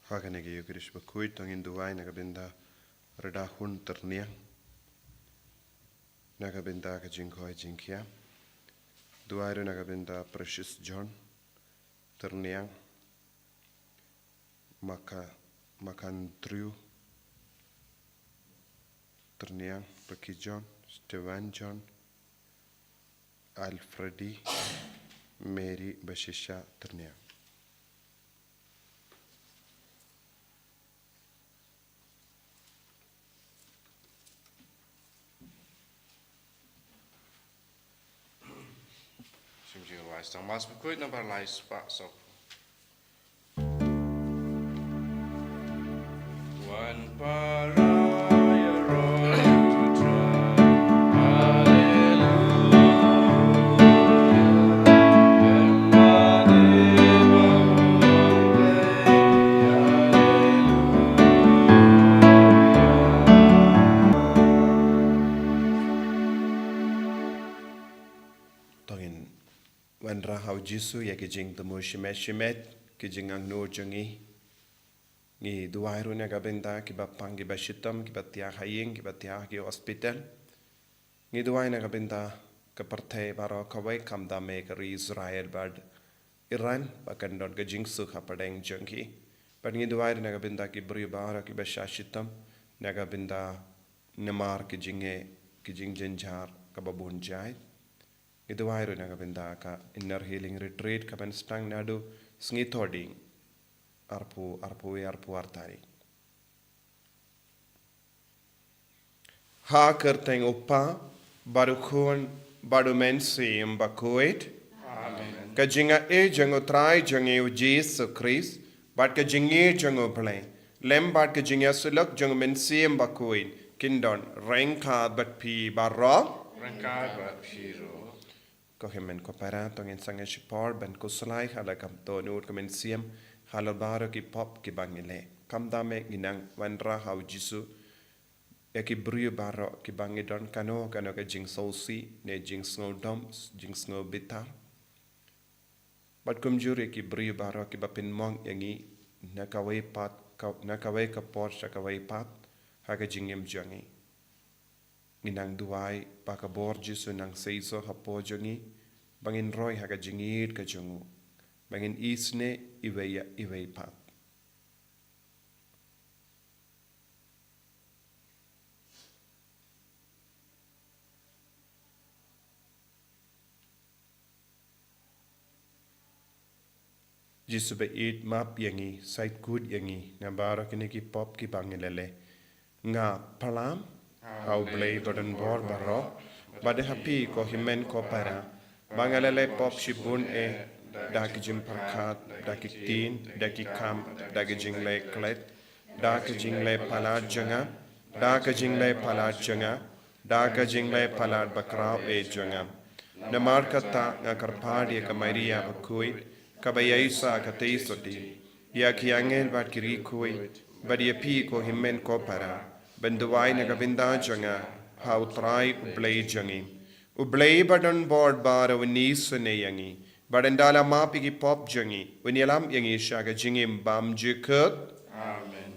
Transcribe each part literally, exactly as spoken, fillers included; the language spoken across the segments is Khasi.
Ha kane ka Eucharist bakhuid to ngin duwai na ka bynta Rda Hun Tyrniang, na ka bynta ka jingkhoi jingkhia. Duwai ruh na ka bynta Precious John Tyrniang, Maka Makandriu Tyrniang, Paki John, Stevan John, Alfredi, Mary Bashisha Tyrniang. Sim jingruwai stang mas bakhuid nambar lai spah saw. Wan para ïaroh to Trai. Haleluya. Em bad ïa ba u wan pei. Haleluya. To ngin wanrah ha u Jisu ïa ki jingthmu shimet shimet, ki jingangnud jong ngi. Ngi duwai ruh na ka bynta kiba pang kiba shitom, kiba thiah ha ïing, kiba thiah ha ki hospital. Ngi duwai na ka bynta ka pyrthei baroh kawei, khamtam eh ka ri Israel bad Iran, ba kan don ka jingsuk hapdeng jong ki. Bad ngi duwai ruh na ka bynta ki briew baroh kiba shah shitom na ka bynta namar ki jingeh, ki jingjynjar kaba bun jait. Ngi duwai ruh na ka bynta ka Inner Healing Retreat kaban sdang naduh sngi Thohdieng, arphew, arphew, arphew ar tarik. Ha ka kyrteng u Kpa, bad u Khun, bad u Mynsiem Bakhuid. Amen. Ka jingaiei jong u Trai jong ngi u Jisu Khrist, bad ka jingïeit jong u Blei, lem bad ka jingïasyllok jong u Mynsiem Bakhuid, kin don ryngkat bad phi baroh. Ryngkat bad phi ruh. Ko hynmen ko para, to ngin sangeh shipor ban khuslai ha la ka dohnud ka mynsiem halor baroh ki pop kiba ngi leh. Khamtam eh ngi nang wanrah ha u Jisu ïa ki briew baroh kiba ngi don kano kano ka jingsngewsih ne jingsngewdom, jingsngewbitar. Bad kumjuh ïa ki briew baroh kiba pynmong ïa ngi na kawei pat, ka, na kawei ka por sha kawei pat ha ka jingim jong ngi. Ngi nang duwai ba ka bor Jisu nang seisoh hapoh jong ngi, ba ngin roi ha ka jingïeit ka jong u, ba ngin isynei iwei ïa iwei pat. Jisu ba ïeit, map ïa ngi, sngewthuh ïa ngi na baroh kine ki pop kiba ngi la leh. Nga pyrshang ha u Blei badonbor baroh, bad ha phi ko hynmen ko para, ba nga la leh pop shibun eh, da ki jingpyrkhat, da ki ktien, da ki kam, da ki jingleh klet, da ka jingleh palat jong nga, da ka jingleh palat jong nga, da ka jingleh palat bakhraw eh jong nga. Namar kata nga kyrpad ïa ka Maria bakhuid, kaba ïaisah katei sotti, ïa ki angel bad ki riewkhuid, bad ïa phi ko hynmen ko para, ban duwai na ka bynta jong nga ha u Trai u Blei jong ngi. U Blei badonbor baroh un isynei ïa ngi, bad un da la map ïa ki pop jong ngi, un ïalam ïa ngi sha ka jingim bymjukut. Amen.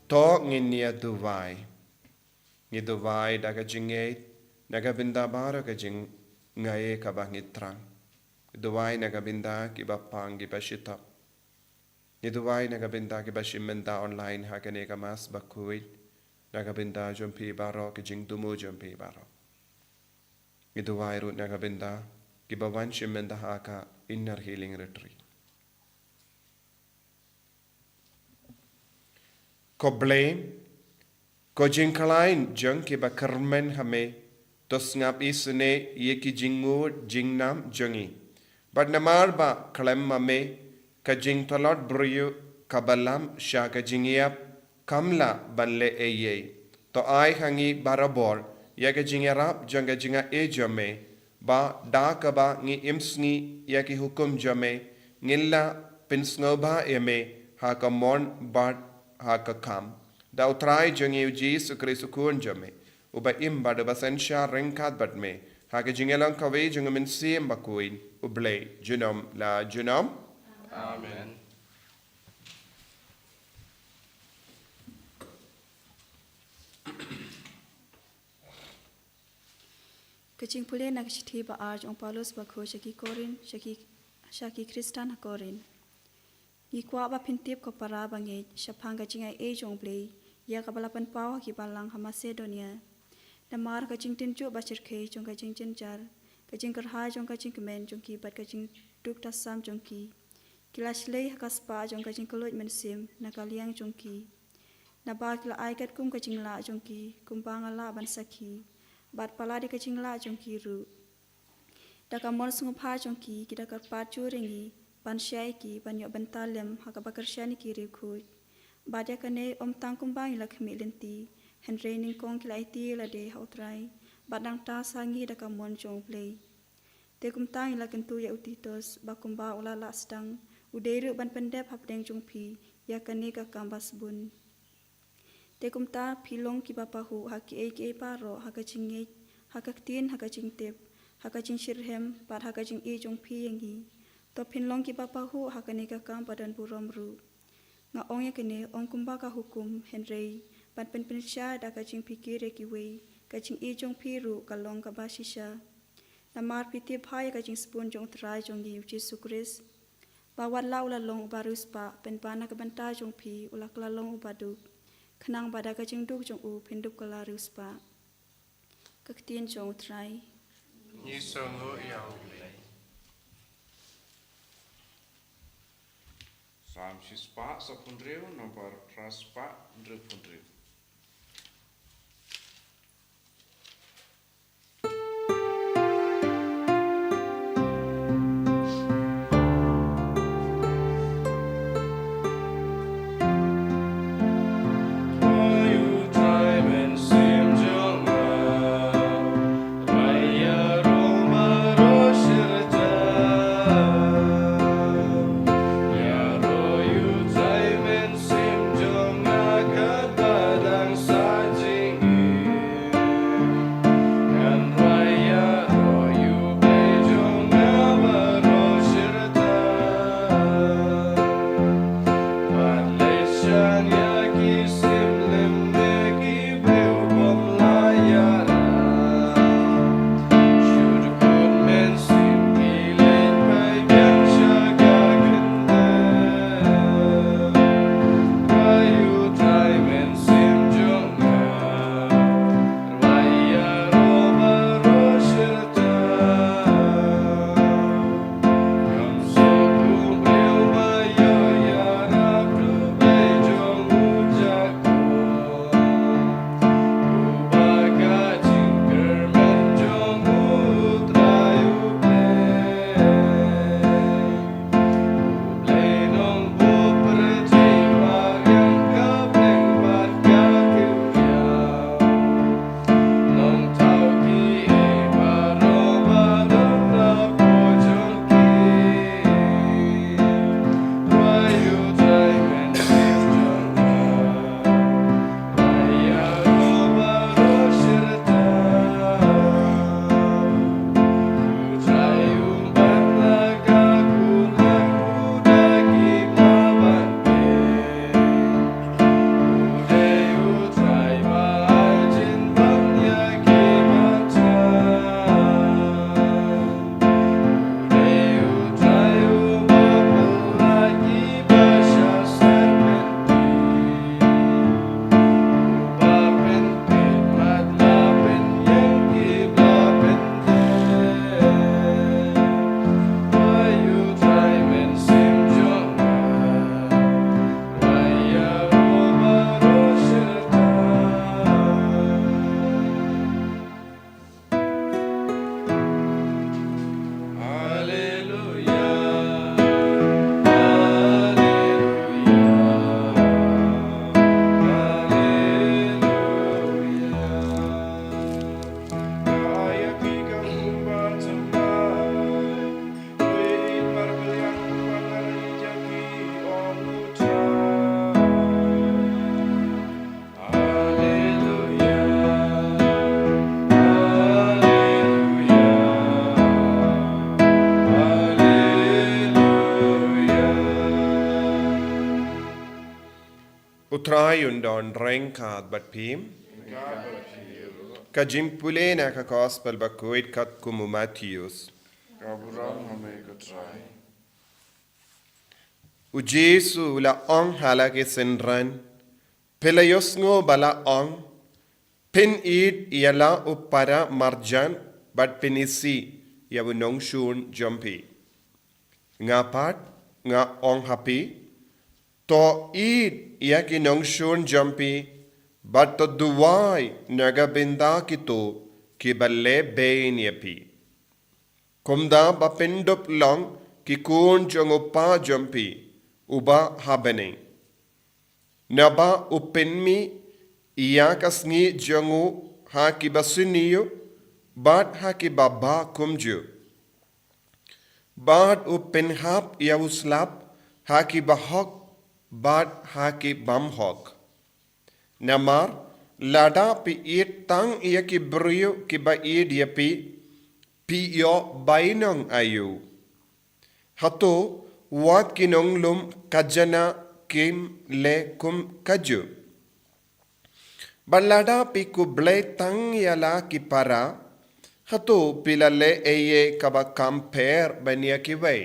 To ngin ïa duwai. Ngi duwai da ka jingngeit na ka bynta baroh ka jingngeit kaba ngi thrang. Duwai na ka bynta kiba pang kiba shitom. Ngi duwai na ka bynta kiba shim bynta online ha kane ka Mass bakhuid, na ka bynta jong phi baroh, ki jingthmu jong phi baroh. Ngi duwai ruh na ka bynta kiba wan shim bynta ha ka Inner Healing Retreat. Ko Blei, ko jingkhlaiñ jong kiba kyrmen ha me, to sngap isynei ïa ki jingngud jingnam jong ngi. Bad namar ba khlem ma me, ka jingtlot briew kaba lam sha ka jingïap kam lah ban leh ei ei. To ai ha ngi barabor ïa ka jingïarap jong ka jingaiei jong me, ba da kaba ngi im sngi ïa ki hukum jong me, ngin lah pynsngewbha ïa me ha ka mon bad ha ka kam. Da U Trai jong ngi U Jisu Khrist U Khun jong me, uba im bad uba synshar ryngkat bad me, ha ka jingïalong kawei jong U Mynsiem Bakhuid, U Blei junom la junom. Amen. Ka jingpule na ka shithi ba ar jong u Paulus bakhuid sha ki Korinth, sha ki, sha ki Khristan ha Korinth. Ngi kwah ba phin tip, ko para bangeit, shaphang ka jingaiei jong U Blei, ïa kaba la pynpaw ha ki balang ha Masedonia. Namar ka jingtynjuh ba shyrkhei jong ka jingjynjar, ka jingkyrhai jong ka jingkmen jong ki bad ka jingduk tasam jong ki, ki la shlei ha ka spah jong ka jingkylluid mynsiem na ka liang jong ki. Naba ki la ai katkum ka jinglah jong ki, kumba nga lah ban sakhi, bad palat ïa ka jinglah jong ki ruh. Da ka mon sngewbha jong ki, ki da kyrpad jur ïa ngi ban shai ïa ki ban ïoh bynta lem ha kaba kyrshan ïa ki riewkhuid. Bad ïa kane ym tang kumba ngi la khmih lynti, hynrei nyngkong ki la aiti ïa lade ha U Trai, bad nangta sa ngi da ka mon jong U Blei. Te kumta ngi la kyntu ïa u Titus, ba kumba u la lah sdang, u dei ruh ban pyndep hapdeng jong phi ïa kane ka kam ba sbun. Te kumta phi long kiba pahuh ha kiei kiei baroh, ha ka jingngeit, ha ka ktien, ha ka jingtip, ha ka jingshitrhem, bad ha ka jingïeit jong phi ïa ngi. To phin long kiba pahuh ha kane ka kam ba don burom ruh. Nga ong ïa kane ym kumba ka hukum, hynrei ban pynpynshai da ka jingpynkiew ïa kiwei, ka jingïeit jong phi ruh ka long kaba shisha. Namar phi tip bha ïa ka jingsbun jong U Trai jong ngi U Jisu Khrist, ba wat la u la long uba riewspah, pynban na ka bynta jong phi u la kylla long uba duk, khnang ba da ka jingduk jong u phin dup kylla riewspah. Ka ktien jong U Trai. Ngi sngewnguh ïa U Blei. Salm shispah saphew hynriew, nambar phra spah hynriewphew hynriew. Trai un don ryngkat bad phi. Ka jingpule na ka gospel bakhuid katkum u Mathaios. U Jisu u la ong ha la ki synran, phi la ïohsngew ba la ong, phin ïeit ïa la u para marjan bad phin isih ïa u nongshun jong phi. Nga pat nga ong ha phi, to ïeit ïa ki nongshun jong phi bad to duwai na ka bynta kito kiba leh beiñ ïa phi. Kumta ba phin dup long ki khun jong u Pa jong phi uba ha bneng. Naba u pynmih ïa ka sngi jong u ha kiba sniew bad ha kiba bha kumjuh. Bad u pynhap ïa u slap ha kiba hok bad ha ki bym hok. Namar lada phi ïeit tang ïa ki briew kiba ïeit ïa phi, phi ïoh bainong aïu? Hato wat ki nonglum khajana kim leh kum kajuh? Bad lada phi khublei tang ïa la ki para, hato phi la leh ei ei kaba kham pher ban ïa kiwei?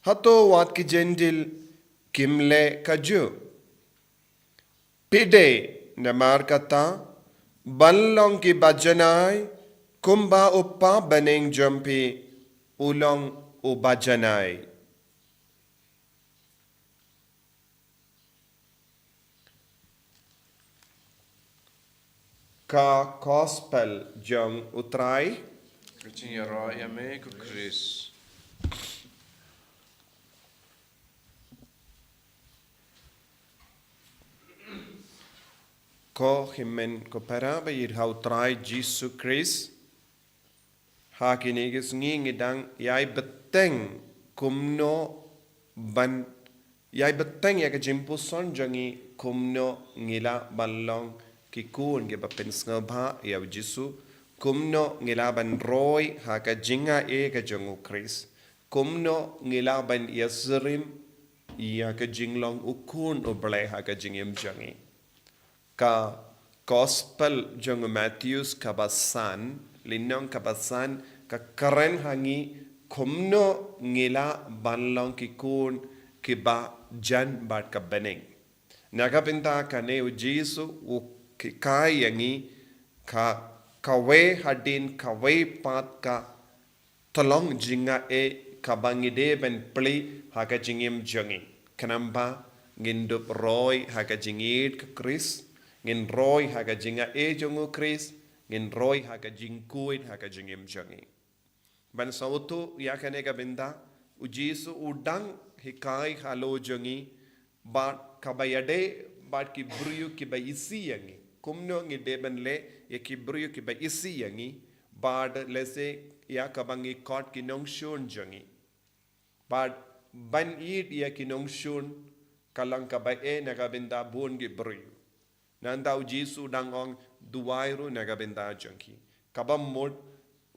Hato wat ki Jentil kim leh kajuh? Phi dei namar kata ban long kiba janai, kumba u Pa bneng jong phi u long uba janai. Ka gospel jong u Trai. Ka jingïaroh ïa me ko Khrist. Ko hynmen ko para ba ïeit ha u Trai Jisu Khrist. Ha kine ki sngi ngi dang ïai bteng kumno ban, ïai bteng ïa ka jingpuson jong ngi kumno ngi lah ban long ki khun kiba pynsngewbha ïa u Jisu, kumno ngi lah ban roi ha ka jingai ka jong u Khrist, kumno ngi lah ban ïasyriem ïa ka jinglong u khun u Blei ha ka jingim jong ngi. Ka gospel jong u Mathaios kaba san, lynnong kaba san, ka kren ha ngi kumno ngi lah ban long ki khun kiba jan bad ka bneng. Na ka bynta kane u Jisu u hikai ïa ngi ka, kawei hadien kawei pat ka tyllong jingai kaba ngi dei ban plie ha ka jingim jong ngi. Khnang ba ngin dup roi ha ka jingïeit ka Khrist, ngin roi ha ka jingai jong u Khrist, ngin roi ha ka jingkhuid ha ka jingim jong ngi. Ban sngewthuh ïa kane ka bynta, u Jisu u dang hikai halor jong ngi, bad kaba ïadei bad ki briew kiba isih ïa ngi. Kumno ngi dei ban leh ïa ki briew kiba isih ïa ngi, bad lehse ïa kaba ngi khot ki nongshun jong ngi. Bad ban ïeit ïa ki nongshun ka long kaba eh na ka bynta bun ki briew. Nangta u Jisu u dang ong duwai ruh na ka bynta jong ki. Kaba mut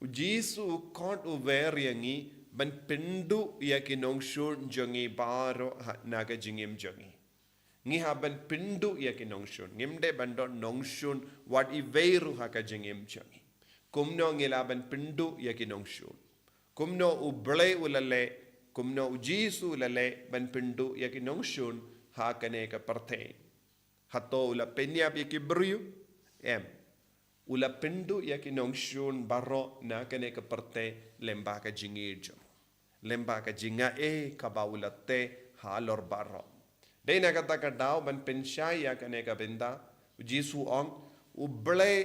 u Jisu u khot u wer ïa ngi ban pynduh ïa ki nongshun jong ngi baroh ha, na ka jingim jong ngi. Ngi hap ban pynduh ïa ki nongshun. Ngim dei ban don nongshun wat iwei ruh ha ka jingim jong ngi. Kumno ngi lah ban pynduh ïa ki nongshun? Kumno u Blei u la leh, kumno u Jisu u la leh ban pynduh ïa ki nongshun ha kane ka pyrthei? Hato u la pynïap ïa ki briew? Em. U la pynduh ïa ki nongshun baroh na kane ka pyrthei lyngba ka jingïeit jong u, lyngba ka jingai kaba u la tei halor baroh. Dei na kata ka daw ban pynshai ïa kane ka bynta, u Jisu u ong, u Blei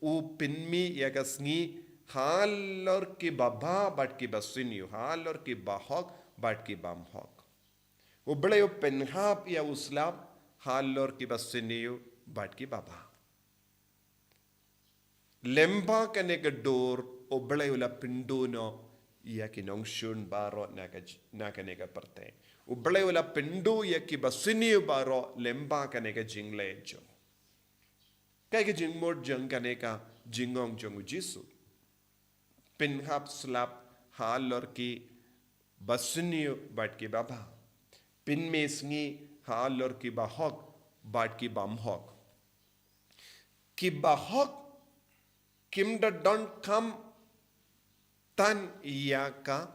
u pynmih ïa ka sngi halor kiba bha bad kiba sniew, halor kiba hok bad ki bym hok. U Blei u pynhap ïa u slap halor kiba sniew bad kiba bha. Lyngba kane ka dur u Blei u la pynduh noh ïa ki nongshun baroh na ka j-, na kane ka pyrthei. U Blei u la pynduh ïa kiba sniew baroh lyngba kane ka jingleh jong u. Kaei ka jingmut jong kane ka jingong jong u Jisu? Pynhap slap halor kiba sniew bad kiba bha. Pynmih sngi halor kiba hok bad ki bymhok. Ki bahok kim da donkam tang ïa ka,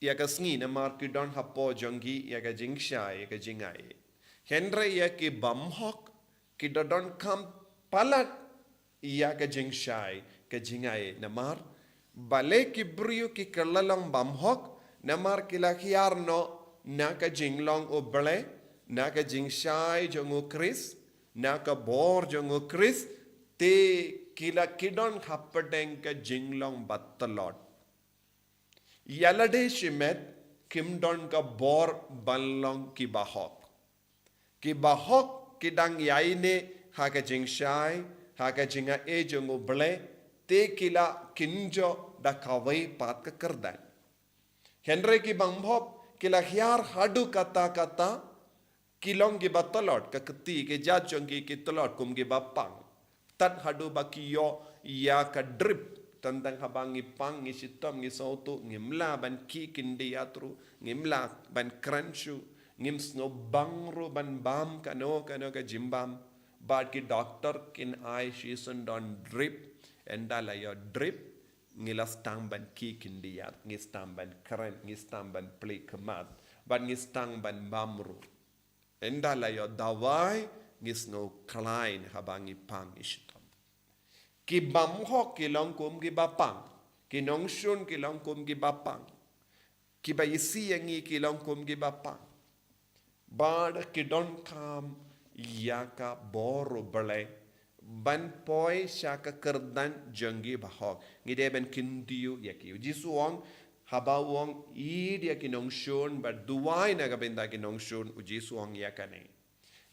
ïa ka sngi namar ki don hapoh jong ki ïa ka jingshai, ïa ka jingaiei. Hynrei ïa ki bymhok ki da donkam palat ïa ka jingshai, ka jingaiei namar balei ki briew ki kylla long bymhok, namar ki la hiar noh na ka jinglong U Blei, na ka jingshai jong U Khrist, na ka bor jong U Khrist, te ki la ki don hapdeng ka jinglong batlot. Ïa lade shimet kim don ka bor ban long ki bahok. Ki bahok ki dang ïaineh ha ka jingshai, ha ka jingaiei jong U Blei, te ki la kynjoh da kawei pat ka kyrdan. Hynrei ki bymhok ki la hiar haduh katta katta, ki long ki batlot, ka kti, ki jait jong ki ki tlot kum ki bapang. Tad haduh ba ki ïoh ïa ka drip, tang tang haba ngi pang, ngi shitom, ngi sngewthuh, ngim lah ban khih khyndiat ruh, ngim lah ban kren shuh, ngim sngewbang ruh ban bam kano kano ka jingbam. Bad ki doktor kin ai shisien don drip, ynda la ïoh drip, ngi la sdang ban khih khyndiat, ngi sdang ban kren, ngi sdang ban plie khmat, bad ngi sdang ban bam ruh. Ynda la ïoh dawai, ngi sngew khlaiñ haba ngi pang, ngi shitom. Ki bymhok ki long kum ki bapang, ki nongshun ki long kum ki bapang, kiba isih ïa ngi ki long kum ki bapang. Bad ki donkam ïa ka bor U Blei ban poi sha ka kyrdan jong ki bahok. Ngi dei ban kyntiew ïa ki. U Jisu u ong, haba u ong, ïeit ïa ki nongshun bad duwai na ka bynta ki nongshun, u Jisu u ong ïa kane.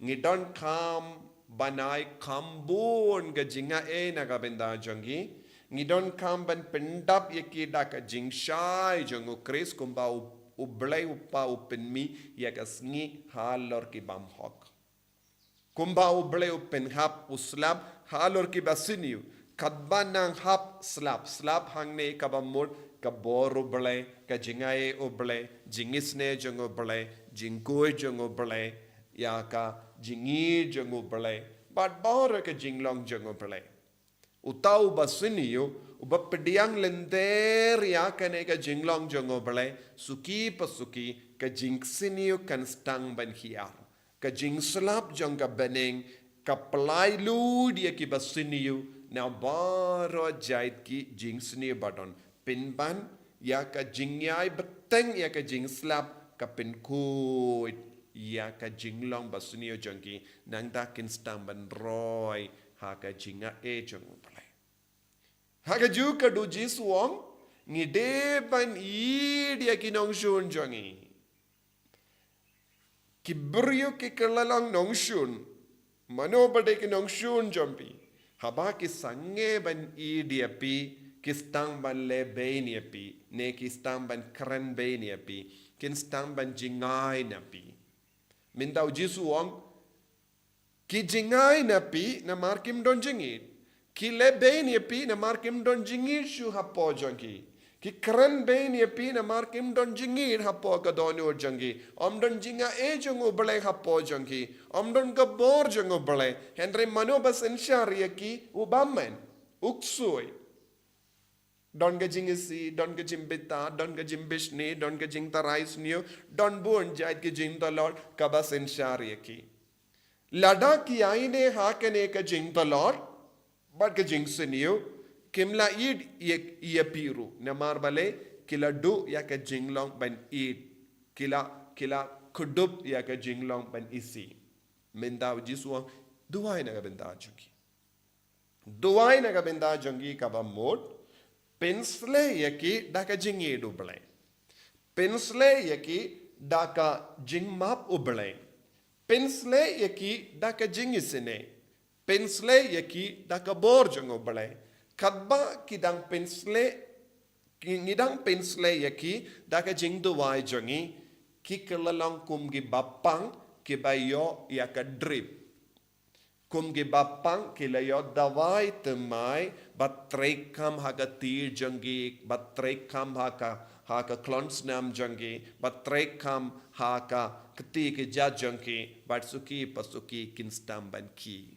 Ngi donkam ban ai kham bun ka jingaiei na ka bynta jong ki. Ngi donkam ban pyndap ïa ki da ka jingshai jong U Khrist, kumba U, U Blei U Kpa u pynmih ïa ka sngi halor ki bymhok. Kumba U Blei u pynhap, u slap halor ki basniew. Katba nang hap slap, slap hangne kaba mut ka bor U Blei, ka jingaiei U Blei, jingisynei jong U Blei, jingkhuid jong U Blei, ïa ka jingïeit jong U Blei, bad baroh ka jinglong jong U Blei. Uta u basniew uba pdiang lynter ïa kane ka jinglong jong U Blei, suki pa suki ka jingsniew kan sdang ban hiar. Ka jingslap jong ka bneng ka pynlait lut ïa ki basniew na baroh jait ki jingsniew ba don. Pynban ïa ka jingïai bteng ïa ka jingslap ka pynkhuid ïa ka jinglong basniew jong ki, nangta kin sdang ban roi ha ka jingaiei jong U Blei. Ha kajuh ka, u Jisu u ong, ngi dei ban ïeit ïa ki nongshun jong ngi. Ki briew ki kylla long nongshun. Mano ba dei ki nongshun jong phi? Haba ki sangeh ban ïeit ïa phi, ki sdang ban leh bein ïa phi, ne ki sdang ban kren bein ïa phi, kin sdang ban jngai na phi. Mynta u Jisu u ong, ki jngai na phi namar kim don jingïeit. Ki leh bein ïa phi namar kim don jingïeit shuh hapoh jong ki. Ki kren bein ïa phi namar kim don jingïeit hapoh ka dohnud jong ki. Ym don jingaiei jong U Blei hapoh jong ki. Ym don ka bor jong U Blei. Hynrei mano ba synshar ïa ki? U bymman, u ksuid. Don ka jingisih, don ka jingbitar, don ka jingbishni, don ka jingtharai sniew, don bun jait ka jingtlot kaba synshar ïa ki. Lada ki ïaineh ha kane ka jingtlot bad ka jingsniew, kim lah ïeit ïa, ïa phi ruh. Namar balei? Ki la duh ïa ka jinglong ban ïeit. Ki la, ki la kdup ïa ka jinglong ban isih. Mynta u Jisu u ong, duwai na ka bynta jong ki. Duwai na ka bynta jong ki kaba mut, pynsleh ïa ki da ka jingïeit U Blei. Pynsleh ïa ki da ka jingmap U Blei. Pynsleh ïa ki da ka jingisynei. Pynsleh ïa ki da ka bor jong U Blei. Katba ki dang pynsleh, ki, ngi dang pynsleh ïa ki da ka jingduwai jong ngi, ki kylla long kum ki bapang kiba ïoh ïa ka drip. Kum ki bapang ki la ïoh dawai thymmai, ba treikam ha ka tiar jong ki, ba treikam ha ka, ha ka klon snam jong ki, bad treikam ha ka kti ki jait jong ki, bad suki pa suki kin sdang ban khih.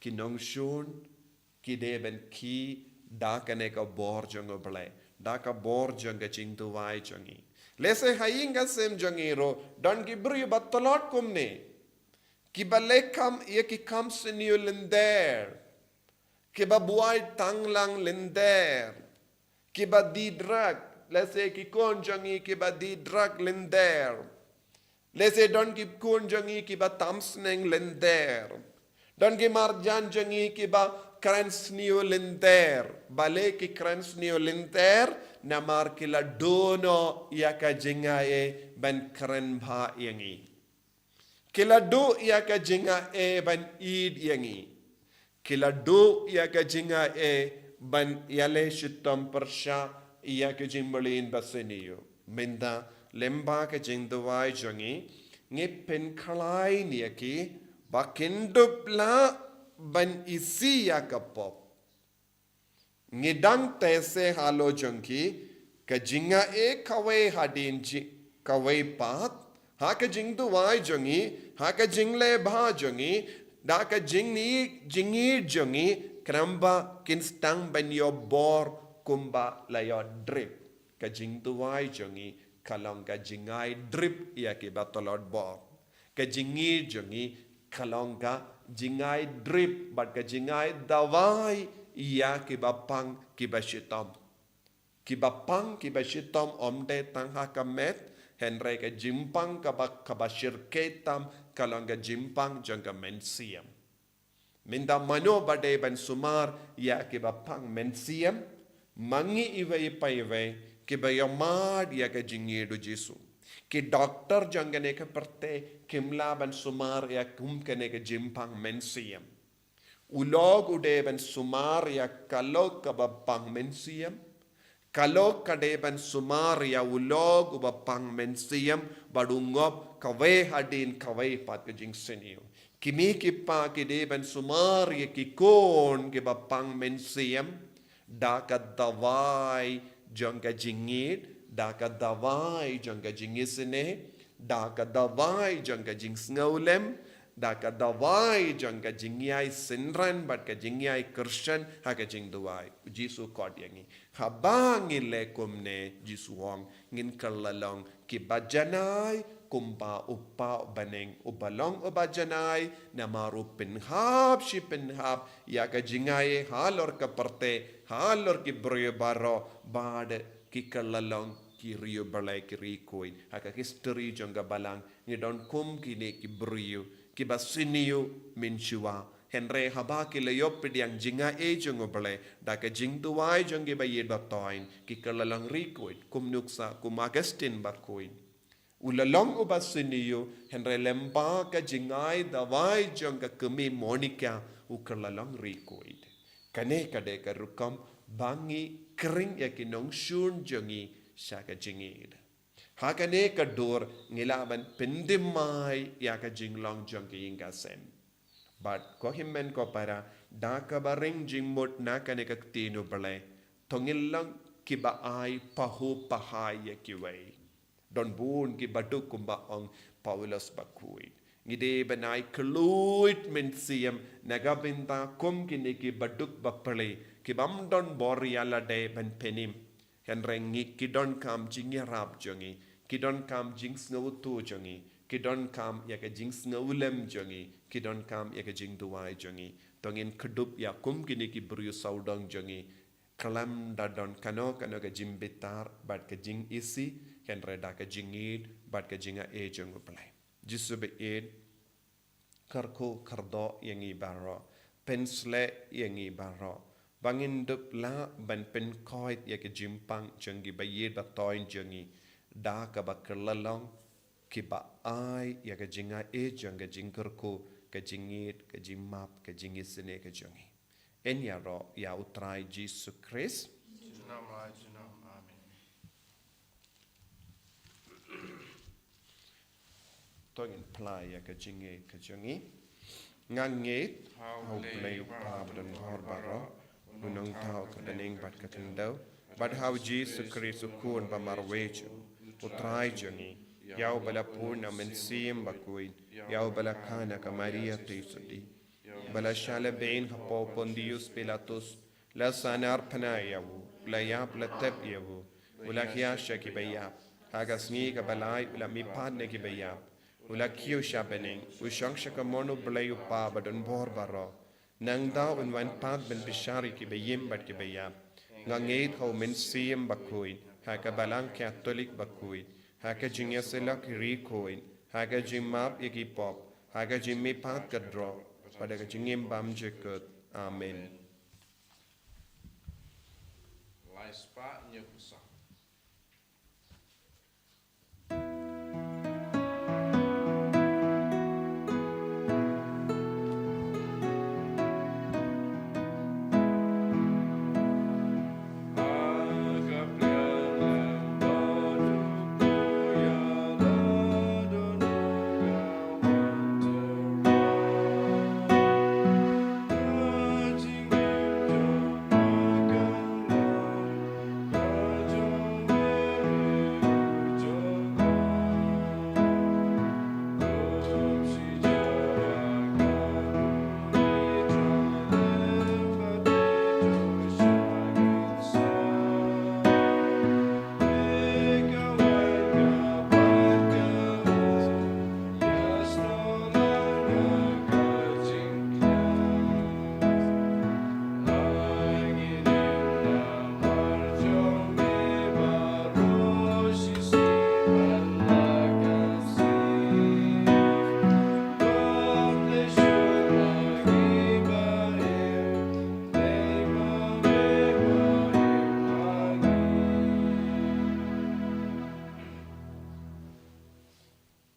Ki nongshun ki dei ban khih da kane ka bor jong U Blei, da ka bor jong ka jingduwai jong ngi. Lehse ha ïing ha sem jong ngi ruh don ki briew ba tlot kumne, kiba leh kam ïa ki kam sniew lynter, kiba buaid tang lang lynter, kiba die drug, lehse ki khun jong ngi kiba die drug lynter. Lehse don ki khun jong ngi kiba tam sneng lynter. Don ki marjan jong ngi kiba kren sniew lynter. Balei ki kren sniew lynter? Namar ki la duh noh ïa ka jingai ei ban kren bha ïa ngi. Ki la duh ïa ka jingai ei ban ïeit ïa ngi. Ki la duh ïa ka jingai ei ban ïaleh shitom pyrshah ïa ka jingmlien ba sniew. Mynta lyngba ka jingduwai jong ngi, ngi pynkhlaiñ ïa ki ba kin dup lah ban isih ïa ka pop. Ngi dang teh se halor jong ki, ka jingai ei kawei hadien ji-, kawei pat, ha ka jingduwai jong ngi, ha ka jingleh bha jong ngi, da ka jingni-, jingïeit jong ngi, khnang ba kin sdang ban ïoh bor kumba la ïoh drip. Ka jingduwai jong ngi ka long ka jingai drip ïa kiba tlot bor. Ka jingïeit jong ngi ka long ka jingai drip bad ka jingai dawai ïa kiba pang kiba shitom. Kiba pang kiba shitom ym dei tang ha ka met, hynrei ka jingpang kaba, kaba shyrkhei tam ka long ka jingpang jong ka mynsiem. Mynta mano ba dei ban sumar ïa kiba pang mynsiem? Ma ngi iwei pa iwei kiba ïohmad ïa ka jingïeit U Jisu. Ki doktor jong kane ka pyrthei kim lah ban sumar ïa kum kane ka jingpang mynsiem. U lok u dei ban sumar ïa ka lok kaba pang mynsiem. Ka lok ka dei ban sumar ïa u lok uba pang mynsiem bad u ngop kawei hadien kawei pat ka jingsniew. Ki mei ki pa ki dei ban sumar ïa ki khun kiba pang mynsiem da ka dawai jong ka jingïeit, da ka dawai jong ka jingisynei, da ka dawai jong ka jingsngewlem, da ka dawai jong ka jingïai synran bad ka jingïai kyrshan ha ka jingduwai. U Jisu u khot ïa ngi. Haba ngi leh kumne, Jisu u ong, ngin kylla long kiba janai kumba u Kpa u bneng uba long uba janai, namar u pynhap shi pynhap ïa ka jingai ei halor ka pyrthei, halor ki briew baroh, bad ki kylla long ki riewblei ki riewkhuid. Ha ka history jong ka balang ngi don kum kine ki briew kiba sniew mynshuwa. Hynrei haba ki la ïoh pdiang jingai ei jong U Blei da ka jingduwai jong ki ba ïeit ba thoiñ, ki kylla long riewkhuid, kum nuksa, kum Augustine bakhuid. U la long uba sniew, hynrei lyngba ka jingai dawai jong ka kmie Monica u kylla long riewkhuid. Kane ka dei ka rukom ba ngi khring ïa ki nongshun jong ngi sha ka jingïeit. Ha kane ka dur ngi lah ban pynthymmai ïa ka jinglong jong ka ïing ka sem. Bad ko hynmen ko para, da kaba ring jingmut na kane ka ktien U Blei, to ngin long kiba ai pahuh pahai ïa kiwei. Don bun kiba duk kumba ong Paulus bakhuid. Ngi dei ban ai khluit mynsiem na ka bynta kum kine kiba duk bapli, kibym don bor ïa lade ban pynim. Hynrei ngi, ki donkam jingïarap jong ngi, ki donkam jingsngewthuh jong ngi, ki donkam ïa ka jingsngewlem jong ngi, ki donkam ïa ka jingduwai jong ngi. To ngin kdup ïa kum kine ki briew sawdong jong ngi, khlem da don kano kano ka jingbitar bad ka jingisih, hynrei da ka jingïeit bad ka jingai ei jong U Blei. Jisu ba ïeit, kyrkhu kyrdoh ïa ngi baroh, pynshlei ïa ngi baroh, ba ngin dup lah ban pynkhuid ïa ka jingpang jong ki ba ïeit ba thoiñ jong ngi, da kaba kylla long kiba ai ïa ka jingai ei jong ka jingkyrkhu, ka jingïeit, ka jingmap, ka jingisynei ka jong ngi. Yn ïaroh ïa U Trai Jisu Khrist. Junom la junom. Amen. To ngin phla ïa ka jingngeit ka jong ngi. Nga ngeit ha U Blei U Kpa badonbor baroh, U Nongthaw ka bneng bad ka khyndew, Bad ha u Jisu Khrist u Khun ba marwei jong u Trai jong ngi, ïa uba la pun na u Mynsiem Bakhuid, ïa uba la kha na ka Maria Theisotti, ba la shah lehbeiñ hapoh Pontius Pilatus, la sahnarphna ïa u, la ïap, la tep ïa u, u la hiar sha kiba ïap, ha ka sngi kaba lai u la mihpat na kiba ïap, u la kiew sha bneng, u shong sha kamon u Blei u Kpa ba don bor baroh. Nangta un wan pat ban bishar ïa kiba im bad kiba ïap. Nga ngeit ha u Mynsiem Bakhuid, ha ka Balang Katholik bakhuid, ha ka jingïasyllok ri khuid, ha ka jingmap ïa ki pop, ha ka jingmihpat khatduh, bad ha ka jingim bymjukut. Amen. Lai spah hynñiew phew saw.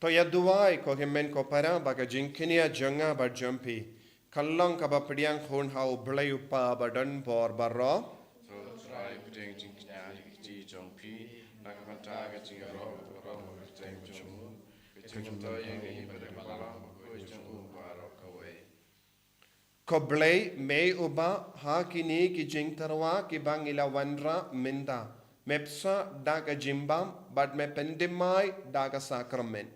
To ïa duwai ko hynmen ko para ba ka jingkñia jong nga bad jong phi kan long kaba pdiang hun ha u Blei u Kpa ba don bor baroh. To Trai, pdiang jingkñia ha ki kti jong phi na ka bynta ka jingïaroh baroh ka kyrteng jong u, ka jingmyntoi ïa ngi bad ka balang bakhuid jong u baroh kawei. Ko Blei, me uba ha kine ki jingtyrwa kiba ngi la wanrah mynta, me pynshah da ka jingbam bad me pyndem mai da ka sakramen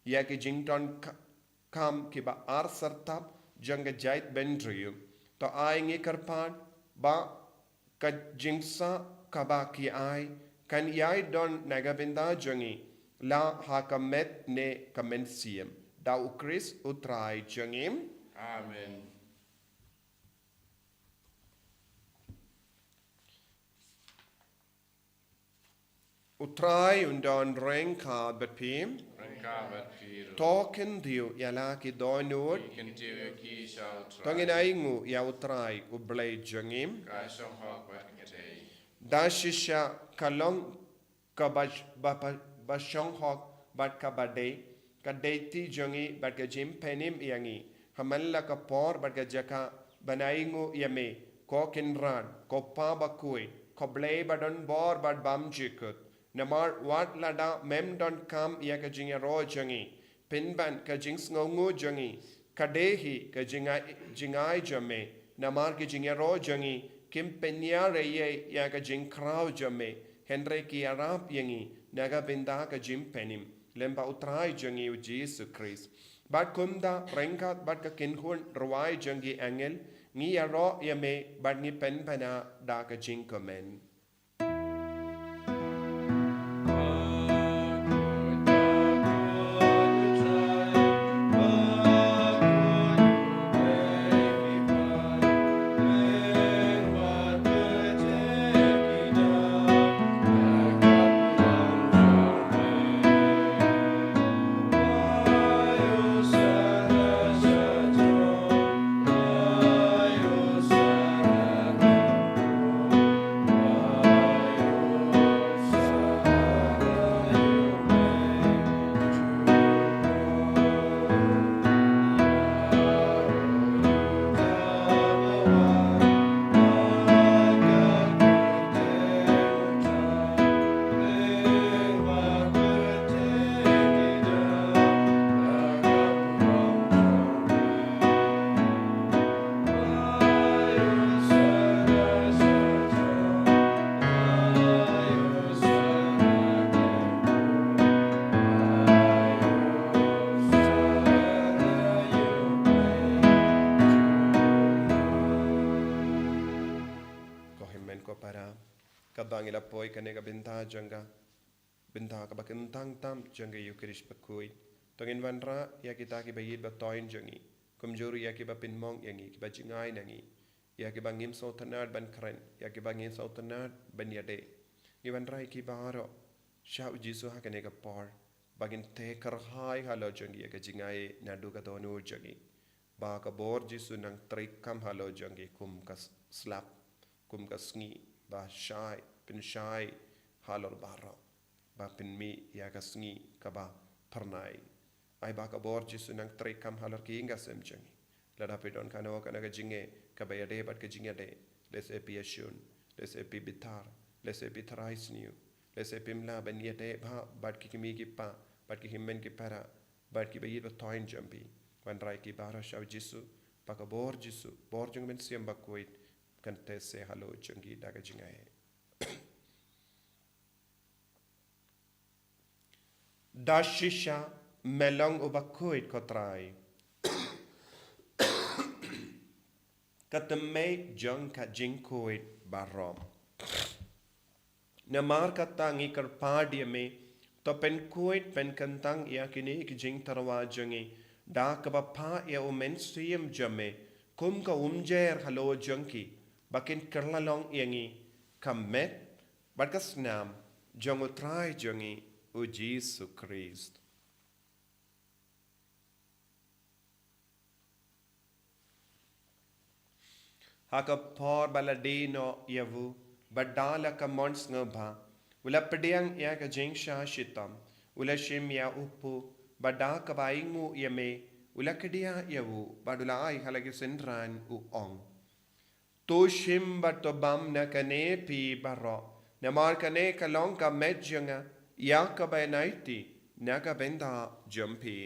ïa ki jingdonkam kiba ar syrtap jong ka jaitbynriew. To ai ngi kyrpad ba ka jingpynshah kaba ki ai kan ïai don na ka bynta jong ngi, la ha ka met ne ka mynsiem. Da u Khrist u Trai jong ngi. Amen. U Trai un don ryngkat bad phi. Ryngkat bad phi ruh. To kyntiew ïa la ki dohnud. Ngi kyntiew ïa ki sha u Trai. To ngin ainguh ïa u Trai u Blei jong ngi. Ka shong hok bad ka dei. Da shisha ka long kaba, ba, ba, ba shong hok bad kaba dei, ka dei ti jong ngi bad ka jingpynim ïa ngi ha man la ka por bad ka jaka ban ainguh ïa me, ko Kynrad, ko Kpa bakhuid, ko Blei ba don bor bad bymjukut. Namar wat lada mem donkam ïa ka jingïaroh jong ngi, pynban ka jingsngewnguh jong ngi ka dei hi ka jingai, jingai jong me. Namar ki jingïaroh jong ngi kim pynïar ei ei ïa ka jingkhraw jong me, hynrei ki ïarap ïa ngi na ka bynta ka jingpynim lem bad u Trai jong ngi u Jisu Khrist. Bad kumta ryngkat bad ka kynhun rwai jong ki angel ngi ïaroh ïa me bad ngi pynbna da ka jingkmen. Kata, kaba ngi la poi kane ka bynta jong ka, bynta kaba kyntang tam jong ka Eucharist bakhuid. To ngin wanrah ïa kita kiba ïeit ba thoiñ jong ngi, kumjuh ïa kiba pynmong ïa ngi, kiba jngai na ngi, ïa kiba ngim sngewtynnad ban kren, ïa kiba ngim sngewtynnad ban ïadei. Ngi wanrah ïa ki baroh sha u Jisu ha kane ka por, ba kin teh kyrhai halor jong ngi ïa ka jingaiei naduh ka dohnud jong ngi. Ba ka bor Jisu nang treikam halor jong ngi kum ka s-, slap, kum ka sngi ba shai, pynshai halor baroh, ba pynmih ïa ka sngi kaba phyrnai. Ai ba ka bor Jisu nang treikam halor ki ïing ki sem jong ngi. Lada phi don kano kano ka jingeh kaba ïadei bad ka jingïadei, lehse phi ïashun, lehse phi bitar, lehse phi tharai sniew, lehse phim lah ban ïadei bha bad ki kmie ki kpa, bad ki hynmen ki para, bad kiba ïeit ba thoiñ jong phi. Wanrah ïa ki baroh sha u Jisu, ba ka bor Jisu, bor jong u Mynsiem Bakhuid, kan teh seh halor jong ngi da ka jingaiei. Da shisha me long uba khuid, ko Trai. Ka tymmen jong ka jingkhuid baroh. Namar kata ngi kyrpad ïa me, to pynkhuid pynkyntang ïa kine ki jingtyrwa jong ngi da kaba phah ïa u Mynsiem jong me kum ka umjer halor jong ki, ba kin kylla long ïa ngi ka met bad ka snam jong u Trai jong ngi u Jisu Khrist. Ha ka por ba la die noh ïa u, bad da la ka mon sngewbha, u la pdiang ïa ka jingshah shitom, u la shim ïa u kpu, bad da kaba ainguh ïa me, u la kdiah ïa u, bad u la ai ha la ki synran, u ong: To shim bad to bam na kane phi baroh, namar kane ka long ka met jong nga, ïa kaba yn aiti na ka bynta jong phi.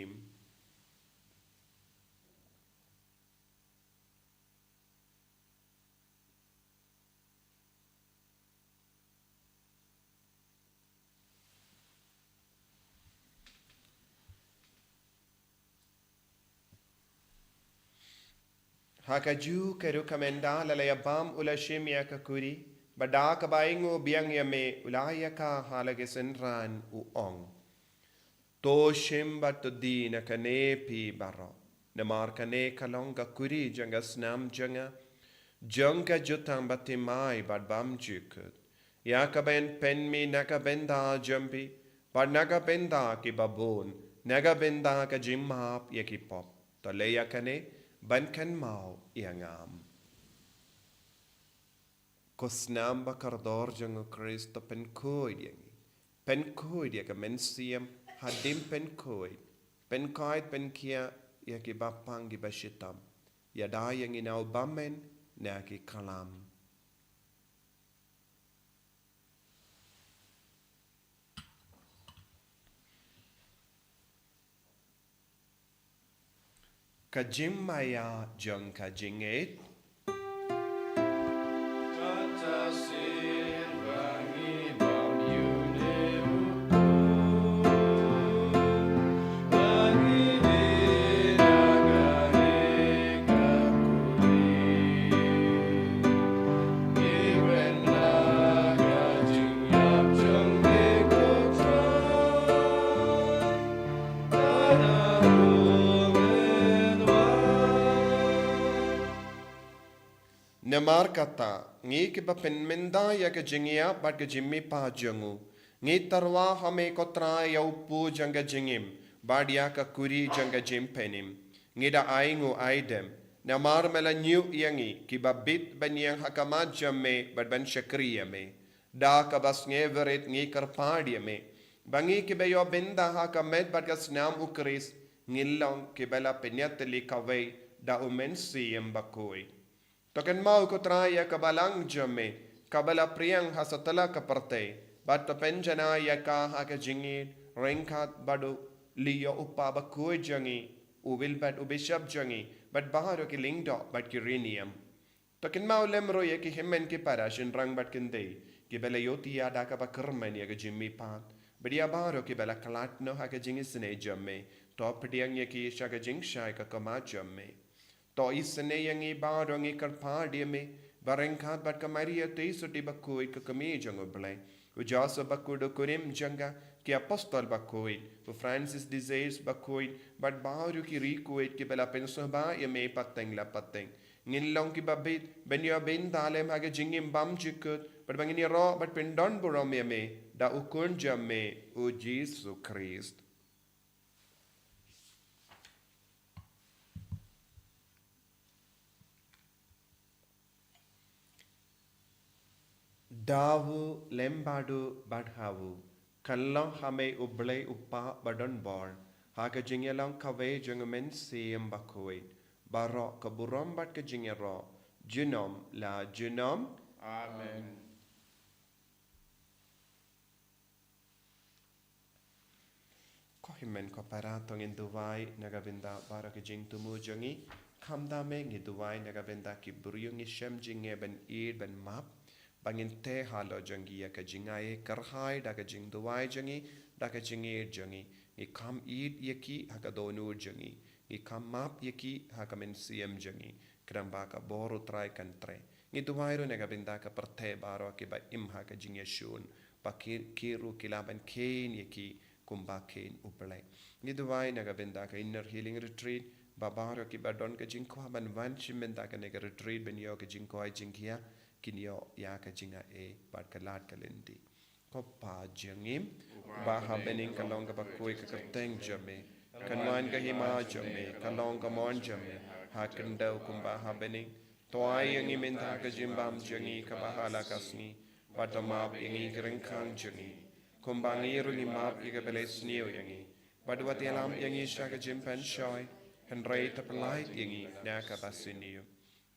Ha kajuh ka rukom ynda la la ïa bam, u la shim ïa ka kuri, bad da kaba ainguh biang ïa me, u la ai ïa ka ha la ki synran, u ong: To shim bad to die na kane phi baroh, namar kane ka long ka kuri jong ka snam jong nga, jong ka jutang bathymmai bad bymjukut, ïa kaba yn pynmih na ka bynta jong phi, bad na ka bynta kiba bun, na ka bynta ka jingmap ïa ki pop. To leh ïa kane ban kynmaw ïa nga. Ko snam ba kordor jong u Khrist, to pynkhuid ïa ngi. Pynkhuid ïa ka mynsiem hadien pynkhuid, pynkhuid pynkhiah ïa kiba pang kiba shitom. Ïada ïa ngi na u bymman na ki klam. Ka jingmaïa jong ka jingngeit. Namar kata, ngi kiba pynmynda ïa ka jingïap bad ka jingmihpat jong u, ngi tyrwa ha me ko Trai ïa u kpu jong ka jingim, bad ïa ka kuri jong ka jingpynim. Ngi da ainguh aidem, namar me la ñiuh ïa ngi kiba bit ban ïeng ha khmat jong me bad ban shakri ïa me. Da kaba sngewrit ngi kyrpad ïa me, ba ngi kiba ïoh bynta ha ka met bad ka snam u Khrist, ngin long kiba la pynïatylli kawei da u Mynsiem Bakhuid. To kynmaw ko Trai ïa ka balang jong me, kaba la pdiang ha satlak ka pyrthei, bad to pynjanai ïa ka ha ka jingïeit, ryngkat bad u Leo u Kpa Bakhuid jong ngi, u Wilbert u Bishop jong ngi, bad baroh ki lyngdoh bad ki riewniam. To kynmaw lem ruh ïa ki hynmen ki para shynrang bad kynthei, kiba la ïohthiah da kaba kyrmen ïa ka jingmihpat. Bad ïa baroh kiba la khlad noh ha ka jingisynei jong me, to pdiang ïa ki sha ka jingshai ka khmat jong me. To isynei ïa ngi baroh, ngi kyrpad ïa me, Ba ryngkat bad ka Maria Theisotti bakhuid ka Kmie jong U Blei, u Joseph bakhuid u kurim jong ka, ki apostol bakhuid, u Francis de Sales bakhuid, bad baroh ki riewkhuid kiba la pynsngewbha ïa me pateng la pateng. Ngin long kiba bit ban ïoh bynta lem ha ka jingim bymjukut, bad ba ngin ïaroh bad pyndonburom ïa me da u Khun jong me, u Jisu Khrist. Da u lem bad u bad ha u, kan long ha me U Blei U Kpa badonbor, ha ka jingïalong kawei jong U Mynsiem Bakhuid, baroh ka burom bad ka jingïaroh, junom la junom. Amen. Ko hynmen ko para, to ngin duwai na ka bynta baroh ki jingthmu jong ngi. Khamtam eh ngi duwai na ka bynta ki briew, ngi shem jingeh ban ïeit ban map, ba ngin teh halor jong ki ïa ka jingai kyrhai da ka jingduwai jong ngi, da ka jingïeit jong ngi. Ngi kham ïeit ïa ki ha ka dohnud jong ngi. Ngi kham map ïa ki ha ka mynsiem jong ngi, khnang ba ka bor U Trai kan treh. Ngi duwai ruh na ka bynta ka pyrthei baroh kiba im ha ka jingïashun, ba ki, ki ruh ki lah ban kheiñ ïa ki kumba kheiñ U Blei. Ngi duwai na ka bynta ka Inner Healing Retreat, ba baroh kiba don ka jingkwah ban wan shim bynta kane ka retreat ban ïoh ka jingkoit jingkhiah, kin ïoh ïa ka jingai bad ka lad ka lynti. Ko Pa jong ngi, uba ha bneng, ka long kaba khuid ka kyrteng jong me. Kan wan ka hima jong me, kan long ka mon jong me ha khyndew kumba ha bneng. To ai ïa ngi mynta ka jingbam jong ngi kaba ha la ka sngi. Bad to map ïa ngi ki ryngkang jong ngi, kumba ngi ruh ngi map ïa kiba leh sniew ïa ngi. Bad wat ïalam ïa ngi sha ka jingpynshoi, hynrei to pyllait ïa ngi na kaba sniew.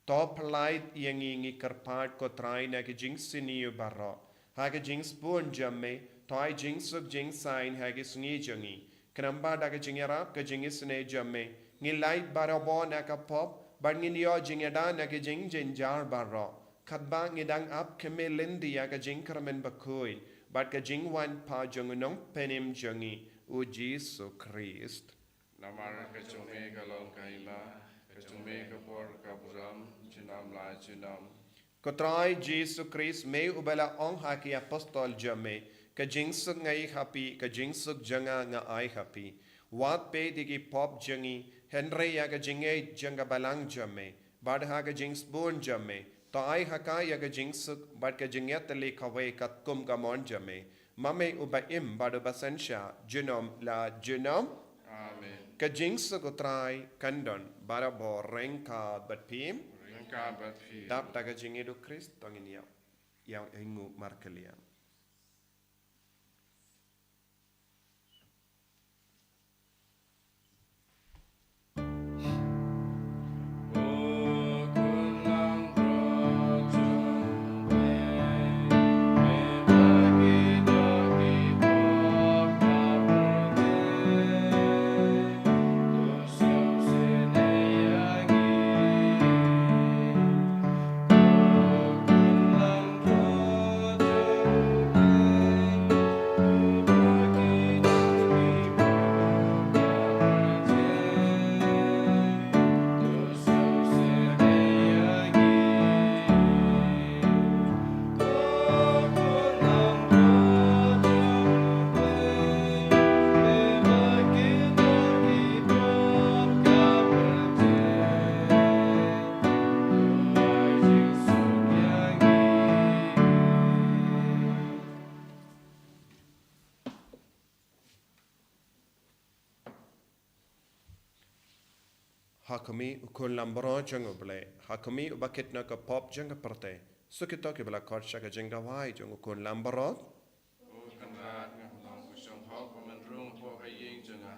To pyllait ïa ngi, ngi kyrpad, ko Trai, na ki jingsniew baroh, ha ka jingsbun jong me. To ai jingsuk jingsaiñ ha ki sngi jong ngi, khnang ba da ka jingïarap ka jingisynei jong me, ngin lait barabor na ka pop, bad ngin ïoh jingïada na ki jingjynjar baroh, katba ngi dang ap khmih lynti ïa ka jingkyrmen bakhuid bad ka jingwan pat jong U Nongpynim jong ngi, U Jisu Khrist. Namar ka jong me ka long ka hima, ka jong me ka bor, ka burom, junom la junom. Ko Trai Jisu Khrist, me uba la ong ha ki apostol jong me, ka jingsuk nga ai ha phi, ka jingsuk jong nga nga ai ha phi. Wat peit ïa ki pop jong ngi, hynrei ïa ka jingngeit jong ka balang jong me. Bad ha ka jingsbun jong me, to ai ha ka ïa ka jingsuk bad ka jingïatylli kawei katkum ka mon jong me. Ma me uba im bad uba synshar, junom la junom. Amen. Ka jingsuk U Trai kan don barabor ryngkat bad phi. Ryngkat bad phi. Dap da ka jingïeit U Khrist, to ngin ïa, ïa, ïa nguh markylliang. Ha khmih, U Khun Langbrot jong U Blei, ha khmih uba kit na ka pop jong ka pyrthei. Suk ito kiba la khot sha ka jingduwai jong U Khun Langbrot. O Kynrad, nga long ka shong hok bad mynrung hapoh ka ïing jong nga.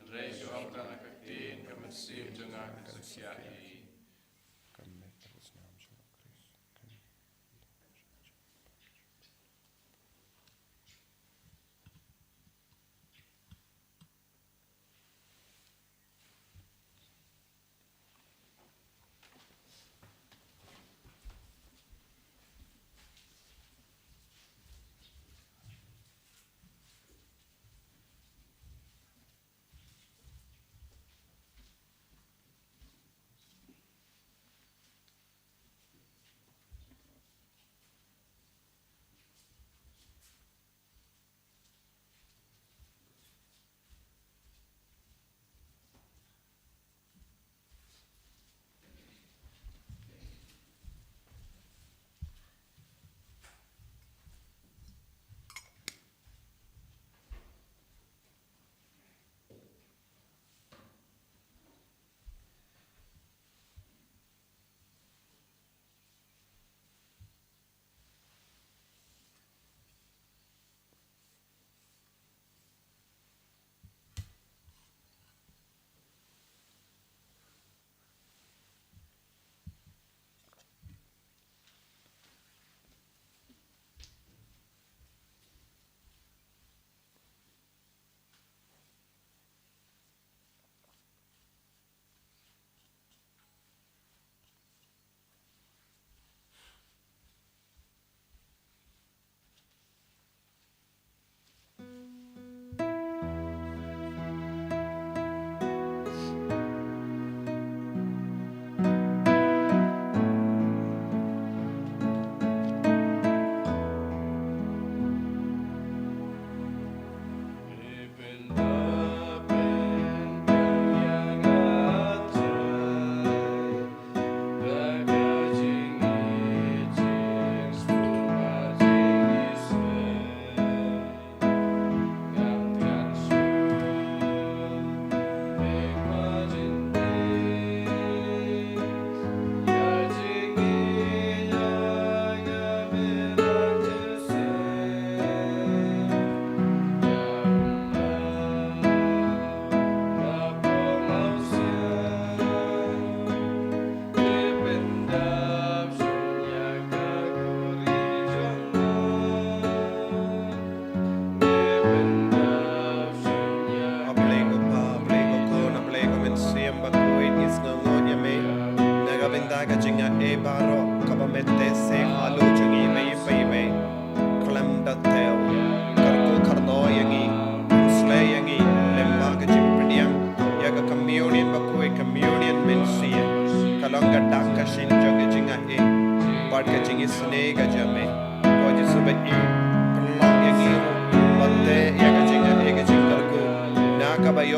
Hynrei shu ong tang na ka ktien, ka mynsiem jong nga kan sa shah hi.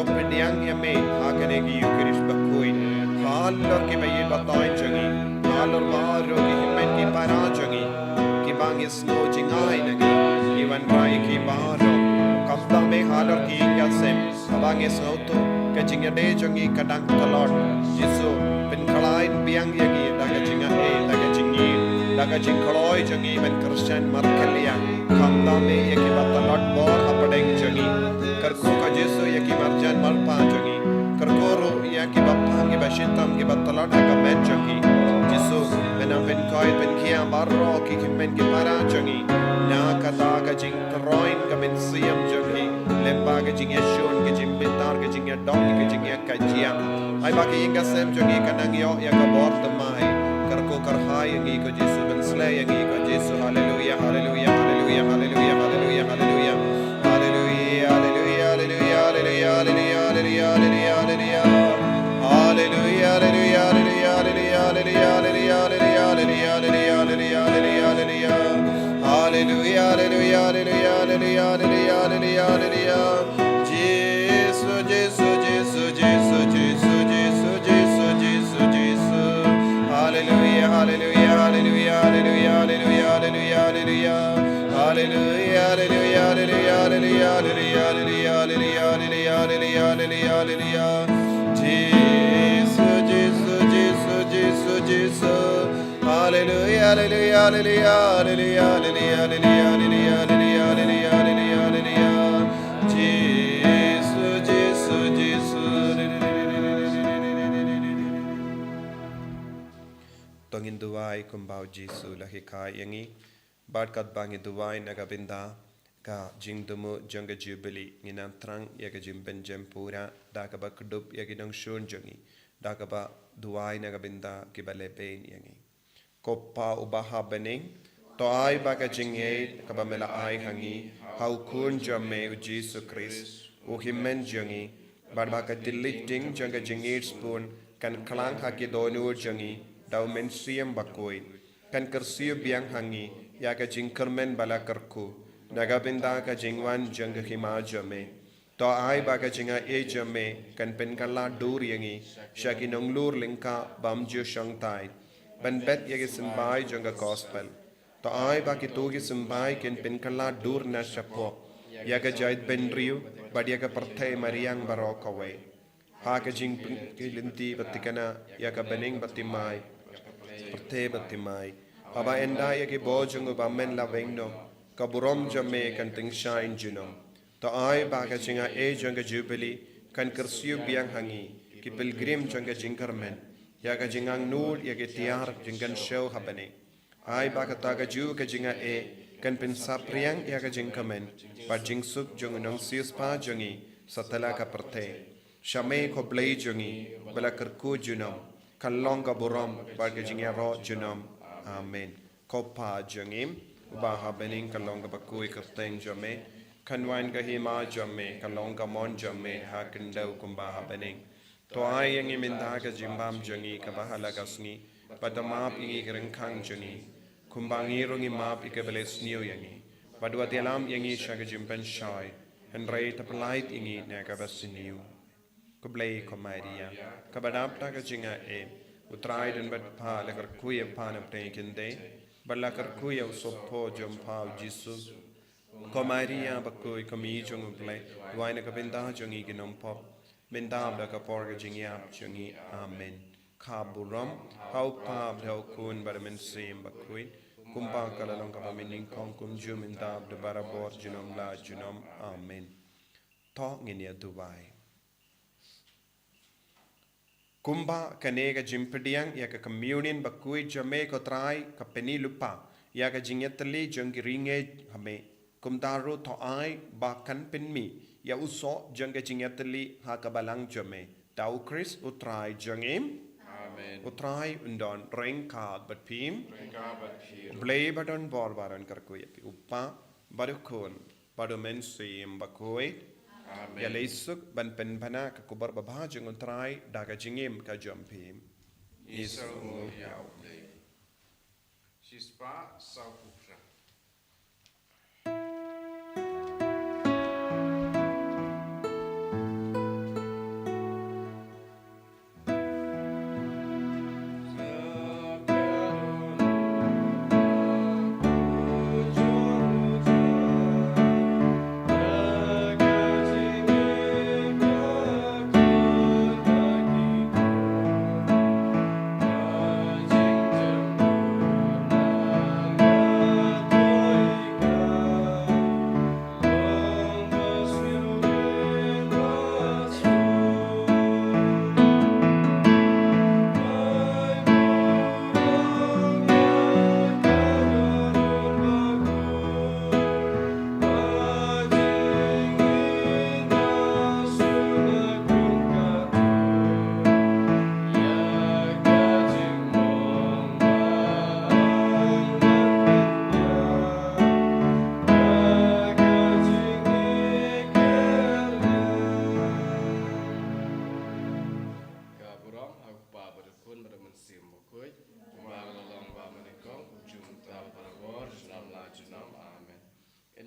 pdiang ïa me ha kane ka Eucharist bakhuid. Halor kiba ïeit ba taiñ jong ngi, halor baroh ki hynmen ki para jong ngi, kiba ngi sngew jngai na ngi, ngi wanrah ïa ki baroh. Khamtam me halor ki ïing ki sem, haba ngi sngewthuh ka jingïadei jong ngi ka dang tlot. Jisu, pynkhlaiñ biang ïa ngi da ka jingaiei, da ka jingïeit, da ka jingkloi jong ngi ban kyrshan markylliang. Khamtam me ïa kiba tlot bor hapdeng jong ngi. Kyrkhu ko Jisu ïa ki marjan marpa jong ngi. Kyrkhu ruh ïa kiba pang kiba shitom kiba tlot ha ka met jong ngi. Jisu, men nang pynkoit pynkhiah baroh ki hynmen ki para jong ngi na kata ka jingtyrwa ka mynsiem jong ngi. Lem ba ka jingïashun, ka jingbitar, ka jingïadong, ka jingïakajia. Ai ba ka ïing ka sem jong ngi kan nang ïoh ïa ka bor thymmai. Kyrkhu kyrhai ïa ngi ko Jisu, pynsleh ïa ngi ko Jisu. Haleluia, haleluia, haleluia, haleluia, haleluia, haleluia. Haleluia, haleluia, haleluia, haleluia, haleluia, haleluia, haleluia. Haleluia, haleluia, haleluia, haleluia, haleluia, haleluia, haleluia, haleluia, haleluia, haleluia. Haleluia, haleluia, haleluia, haleluia, haleluia, haleluia. Jisu, Jisu, Jisu, Jisu, Jisu, Jisu, Jisu, Jisu, Jisu. Haleluia, haleluia, haleluia, haleluia, haleluia, haleluia, haleluia. Haleluia, haleluia, haleluia, haleluia, haleluia, haleluia, haleluia, haleluia, haleluia, haleluia. Jisu, Jisu, Jisu, Jisu, Jisu. Haleluia, haleluia, haleluia, haleluia, haleluia, haleluia, haleluia, haleluia, haleluia, haleluia. Jisu, Jisu, Jisu. To ngin duwai kumba u Jisu u la hikai ïa ngi. Bad katba ngi duwai na ka bynta ka jingthmu jong ka Jubili, ngin nang thrang ïa ka jingpynjem pura da kaba kdup ïa ki nongshun jong ngi, da kaba duwai na ka bynta kiba lehbeiñ ïa ngi. Ko Pa uba ha bneng, to ai ba ka jingïeit kaba me la ai ha ngi ha u Khun jong me u Jisu Khrist, u Hynmen jong ngi, bad ba ka tylli ktien jong ka jingïeit sbun kan klang ha ki dohnud jong ngi da u Mynsiem Bakhuid, kan kyrsiew biang ha ngi ïa ka jingkyrmen ba la kyrkhu na ka bynta ka jingwan jong ka Hima jong me. To ai ba ka jingaiei jong me kan pynkylla dur ïa ngi sha ki nonglur lyngkha bym ju shongthait ban bet ïa ki symbai jong ka Gospel. To ai ba kito ki symbai kin pynkylla dur na shapoh ïa ka jaitbynriew bad ïa ka pyrthei mariang baroh kawei. Ha ka jingpynkhlaiñ lynti ba thikna ïa ka bneng ba thymmai, pyrthei ba thymmai. Haba ynda ïa ki bor jong u Bymman la weng noh, ka burom jong me kan tyngshaiñ junom. To ai ba ka jingaiei jong ka Jubili kan kyrsiew biang ha ngi ki pilgrim jong ka jingkyrmen ïa ka jingangnud ïa ki tiar jingkynshew ha bneng. Ai ba kata kajuh ka jingaiei kan pynsaphriang ïa ka jingkmen bad jingsuk jong u nongsiewspah jong ngi satlak ka pyrthei. Sha me ko Blei jong ngi ba la kyrkhu junom, kan long ka burom bad ka jingïaroh junom. Amen. Ko Pa jong ngi uba ha bneng, kan long kaba khuid ka kyrteng jong me, kan wan ka Hima jong me, kan long ka mon jong me ha khyndew kumba ha bneng. To ai ïa ngi mynta ka jingbam jong ngi kaba ha la ka sngi, bad to map ïa ngi ki ryngkang jong ngi, kumba ngi ruh ngi map ïa kiba leh sniew ïa ngi. Bad wat ïalam ïa ngi sha ka jingpynshoi, hynrei to pyllait ïa ngi na kaba sniew. Khublei ko Maria, kaba dap da ka jingaiei, u Trai u don bad pha. La kyrkhu ïa pha na pdeng ki kynthei, bad la kyrkhu ïa u sohphoh jong pha u Jisu. Ko Maria bakhuid, ko Mei jong u Blei, duwai na ka bynta jong ngi ki nongpop, mynta bad ha ka por ka jingïap jong ngi. Amen. Ka burom ha u Pa bad ha u Khun bad ha u Mynsiem Bakhuid, kumba ka la long kaba mynnyngkong, kumjuh, mynta bad barabor, junom la junom. Amen. To ngin ïa duwai. Kumba kane ka jingpdiang ïa ka communion bakhuid jong me ko Trai ka pynïaid lypa ïa ka jingïatylli jong ki ri ngeit ha me, kumta ruh to ai ba kan pynmih ïa u soh jong ka jingïatylli ha ka balang jong me. Da u Khrist u Trai jong ngi. Amen. U Trai un don ryngkat bad phi. Ryngkat bad phi. U Blei ba don bor ba don kyrkhu ïa phi, u Pa bad u Khun bad u Mynsiem Bakhuid. Amen. Ïa leit suk ban pynbna ka khubor babha jong u Trai da ka jingim ka jong phi. Ngi sngewbha ïa u Blei. Shispah sawphew phra.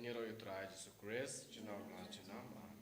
Ïaroh ïa u Trai Jisu Khrist, junom la junom.